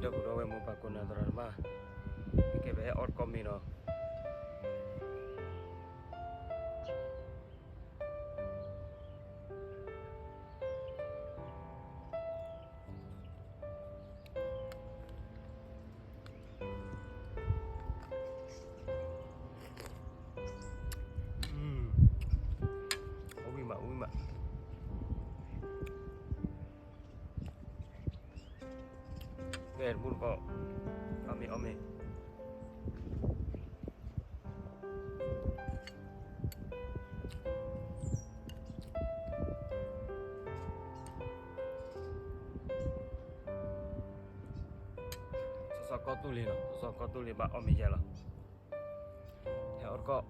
ဒီပုၢ်ဒီဝဲၢ်မိၢ်ပၢ်ကိးနီၢ်သရၣ်သမါ, ကဲပဟဲအီၣ်တကိးမ့ၤနီၤ. အီၣ်ဝံၣ်မး အီၣ်ဝံၣ်မး, ကဲတမူတကိး, အီၣ်မ့ၤအီၣ်မ့ၤ. စီစီကီၢ်သူလ့ၤနီၤ, စီစီကီၢ်သူလ့ၤဘၣ်အီၣ်မ့ၤယဲလီၤ. ဟဲအီၣ်တကိး.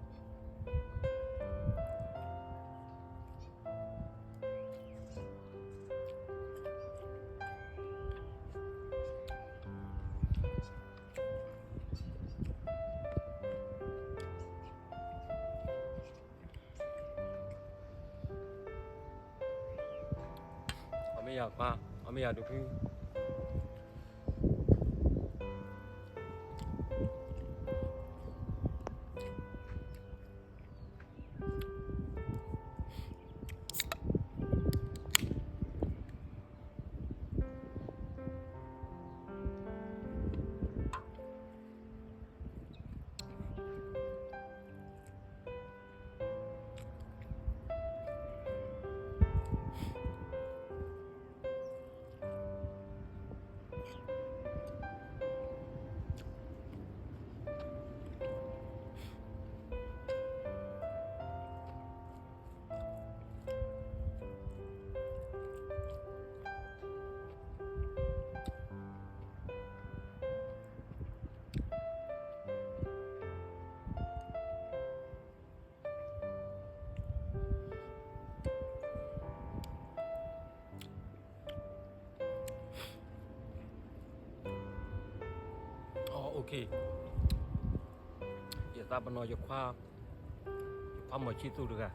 အီၣ်မ့ၤယၤခွါ, အီၣ်မ့ၤယၤဒုးဖု. OK, ယသးပနီၣ်ယခွါ, ယခွါမီၤဆံၣ်သူၣ်တဂၤ,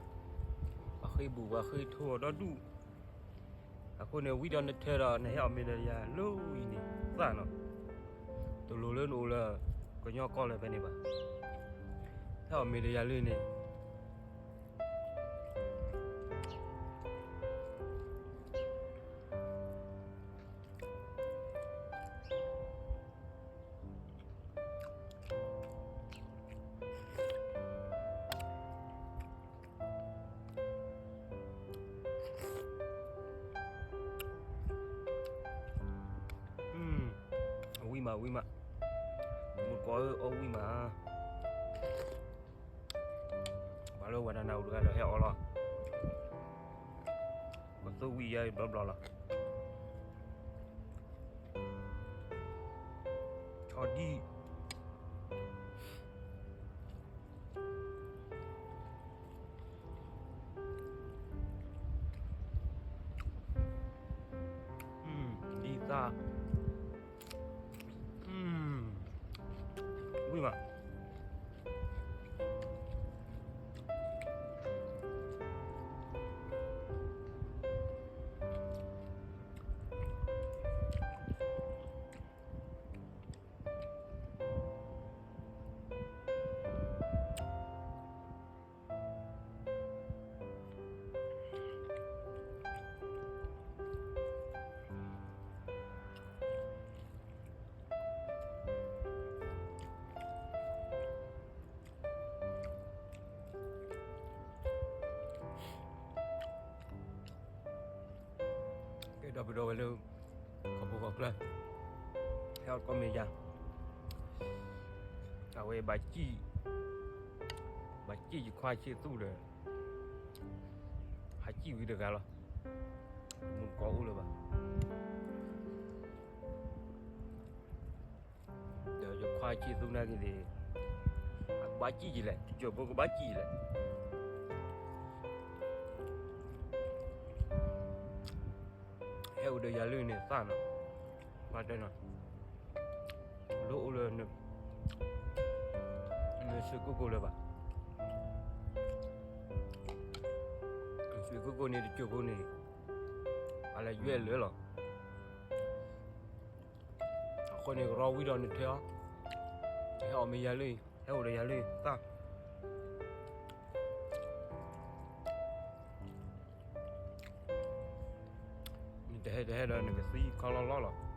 ပှၤဃ့ဘူးပှၤဃ့ထိအီၤဒီဒူၣ်. အဃိန့ၣ် ဝံၤဒီးနထၢဒီး နဟဲအီၣ်မ့ၤဒီးယၤလၢအံၤန့ၣ်သၣ်နီၤ, တလိၣ်လၢနအိၣ်လၢကညီကီၢ်လၢၤဖဲန့ၣ်ဘၣ်, ဟဲအီၣ်မ့ၤဒီးယၤလၢန့ၣ်. အီၣ်ဝံၣ်မး အီၣ်ဝံၣ်မး, မူတကိးဧၢ အီၣ်ဝံၣ်မး. ပှၤလၢဝဲဒၣ်နၢ်ဟူတဂၤဒီးဟဲအီၣ်လီၤ. ပသူဝံၣ်ယါအံၤဘျီဘျီလီၤ. ဆီဒံၣ်. ဒ်သၣ်. ဝံၣ်မး. ကဲ ဒီပုၢ်ဒီဝဲၢ်လၢ ကီၢ်ပူၤကီၢ်ချၢ ဟဲအီၣ်တကိးမ့ၤယါ, အဝဲဘၣ်စံၣ်, ဘၣ်စံၣ်ယခွါဆံၣ်သူၣ်ဒီး ဟးစံၣ်ဝံၤတဂၤလီၤ. မူတကိးအိၣ်လၢၤဘၣ်. ဒီးယခွါဆံၣ်သူၣ်နာ်က့ၤန့ၣ် အကဘၣ်စံၣ်ယံၤလဲၣ်, တစိၢ်ဖိကဘၣ်စံၣ်ယံၤလဲၣ်. ဟဲအိၣ်ဒီးယၤလၢန့ၣ်သၣ်နီၤ, မၤတဲနီၤ, လိၣ်အိၣ်လၢ နဆွေကိၣ်ကိၣ်လၢၤဘၣ်. ဆွေကိၣ်ကိၣ်န့ၣ် တစိၢ်ဖိန့ၣ် အလဲၤယွဲၢ်လၢာ်လီၤ. အခီ ဃိန့ၣ်ကရီဝံၤဒီးနထၢအီၤ, ဟဲအီၣ်မ့ၢ်ယၤလၢ, ဟဲအိၣ်ဒီးယၤလၢသး, နတဟဲတဟဲဒီးနကသံခီလီလီလီၤ.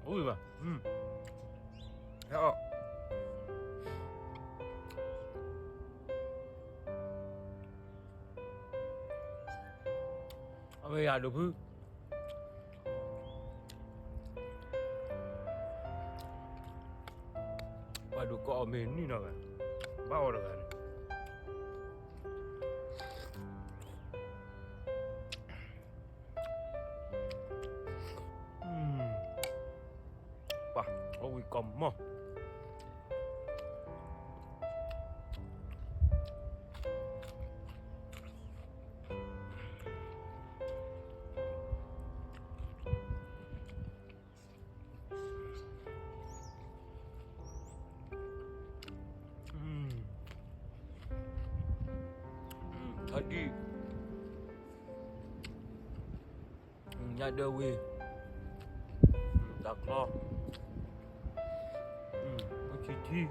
အိၣ်ဘၣ်, ဟဲအီၣ်, အဝဲယၤဒိးဖု ပှၤဒိးကအီၣ်မ့ၢ်နုၢ်နီၤဝဲ, ဘၣ်အီၣ်တဂၤန့ၣ်, ပှၤအီၣ်ဝံၤကီၢ်မီၢ်. ထီဒုၣ်, ညၣ်ဒၢဝ့ၢ်, တၢ်ချီ, အိၣ်ဆံထံ.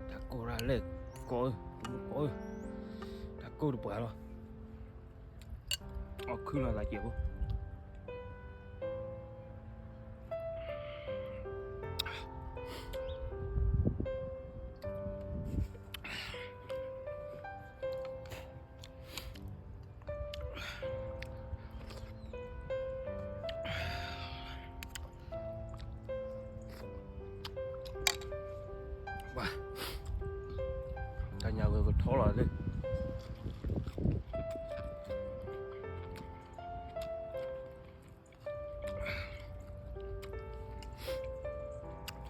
တၢ်ကိၢ်ဒၣ်လဲၣ်, ကိၢ်, ကိၢ်, တၢ်ကိၢ်တပှၢ်လီၤ, အီၣ်ခုလီၤသးကဲးဖိ. တၢ်ညၣ်ဂ့ၤကထီလီၤလံ.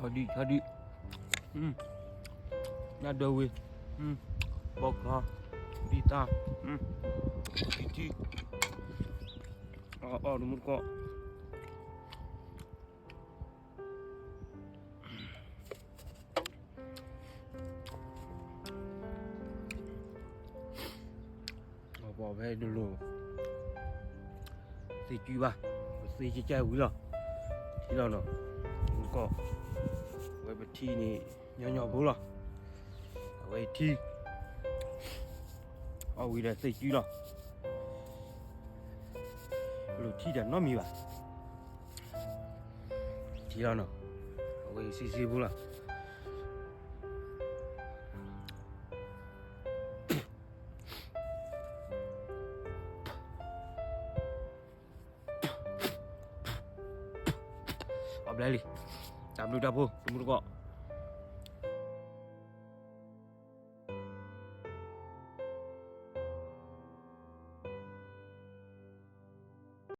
ဆီဒံၣ်, ဆီဒံၣ်, ညၣ်ဒၢဝ့ၢ်, ဘီချီ, ဒံသၣ်, ထံထံ, အီၣ်အီၣ်တမူတကိး. ပှၤဖဲဒလိာ် သ့ၣ်ကုဘၣ်, ပသ့ကကၢ်ဝံၤလီၤ, ထံလီၤနီၤ, မူတကိး, အဝဲပထံန့ၣ် ညီညီဖိလီၤ, အဝဲထံ အီၣ်ဝံၤဒီးသ့ၣ်ကုလီၤ, ပလိၣ်ထံတၢ်နီတမံၤဘၣ်, ထံလီၤနီၤ, အဝဲအံၤစ့စ့ဖိလီၤ. အ ဘျဲလံ, တၢ်ဘျုးတၢ်ဖှိၣ် တမူတကိး